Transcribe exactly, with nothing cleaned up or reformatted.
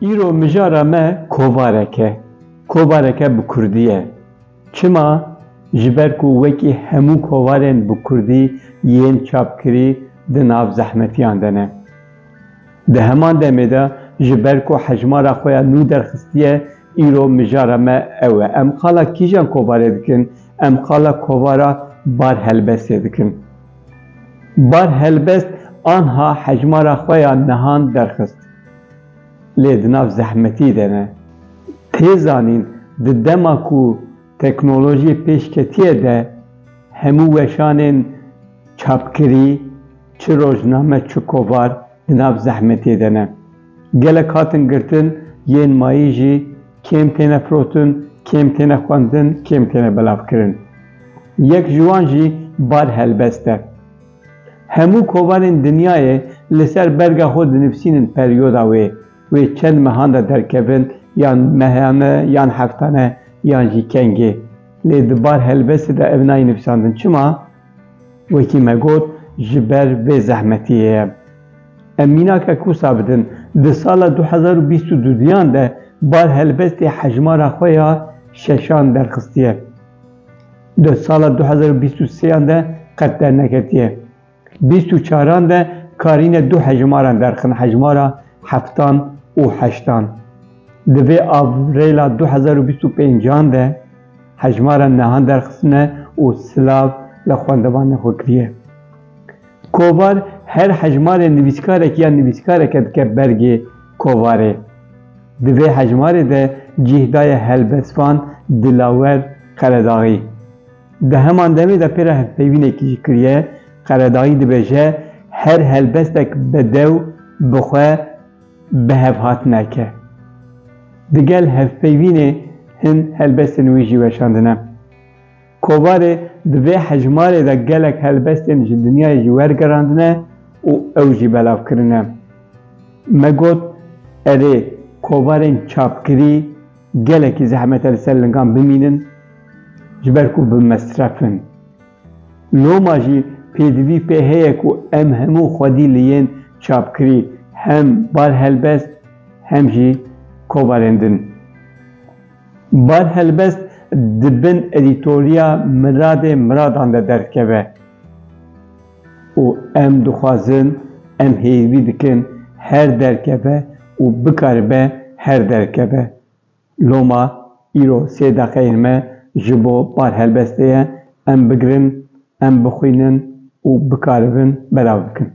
Îro mijara me kovarek e. Kovareke bi kurdî ye. Çima? Ji ber ku wekî hemû kovarên bi kurdî yên çapkirî di nav zehmetiyan de ne. Di heman demê de ji ber ku hejmara xwe ya nû derxistiye, îro mijara me ew e. Em qala kîjan kovarê dikin? Em qala kovara Bar Helbestê dikin. Bar Helbest anha hejmara xwe ya nihan derxist. Lê di nav zehmetî de ne. Tê zanîn, di dema ku teknolojiyê pêş ketiye de hemû weşanên çapkirî, çi rojname, çi kovar di nav zehmetê de ne. Gelek hatin girtin, yên mayî jî kêm têne firotin, kêm têne xwendin, kêm têne belavkirin. Yek ji wan jî Bar Helbest e. Hemû kovarên dinyayê li ser berga xwe dinivîsînin peryoda wê. Wê çend mehan de derkevin, yan mehane, yan heftane, yan jî kengê. Lê di Bar Helbestê de ev nayê nivîsandin. Çima? Wekî me got, ji ber vê zehmetiyê ye. Em mînakek wisa bidin, di sala du hezar û bîst û duyan de Bar Helbestê hejmara xwe ya şeşan derxistiye. Di sala du hezar û bîst û sêyan de qet derneketiye. Bîst û çaran de karîne du hejmaran derxin, hejmara heftan û heştan. Di vê avrêla du hezar û bîst û pêncan de hejmara nehan derxistine û silav li xwendevanê xwe kiriye. Kovar her hejmarê nivîskarek ya nivîskareke dike bergê kovarê. Di vê hejmarê de cih daye helbestvan Dilawer Qeredaxî. Di heman demê de pê re hevpeyvînekî jî kiriye. Qeredaxî dibêje, her helbestek bedew bi xwe bi hev hatineke. Digel hevpeyvînê hin helbestên wî jî weşandine. Kovarê di vê hejmarê de gelek helbestên ji dinyayê jî wergerandine û ew jî belav kirine. Me got, erê, kovarên çapkirî gelekî zehmet e li ser lingan bimînin, ji ber ku bi mesref in. Loma jî pêdivî pê heye ku em hemû xwedî li yên çapkirî hem Bar Helbest hem jî kovarên din. Bar Helbest di bin edîtoriya Miradê Miradan de derdikeve û em dixwazin, em hêvî dikin her derkeve û bikaribe her derkeve. Loma îro sê deqeyên me ji bo Bar Helbestê ye, em bigirin, em bixwînin û bikaribin belav bikin.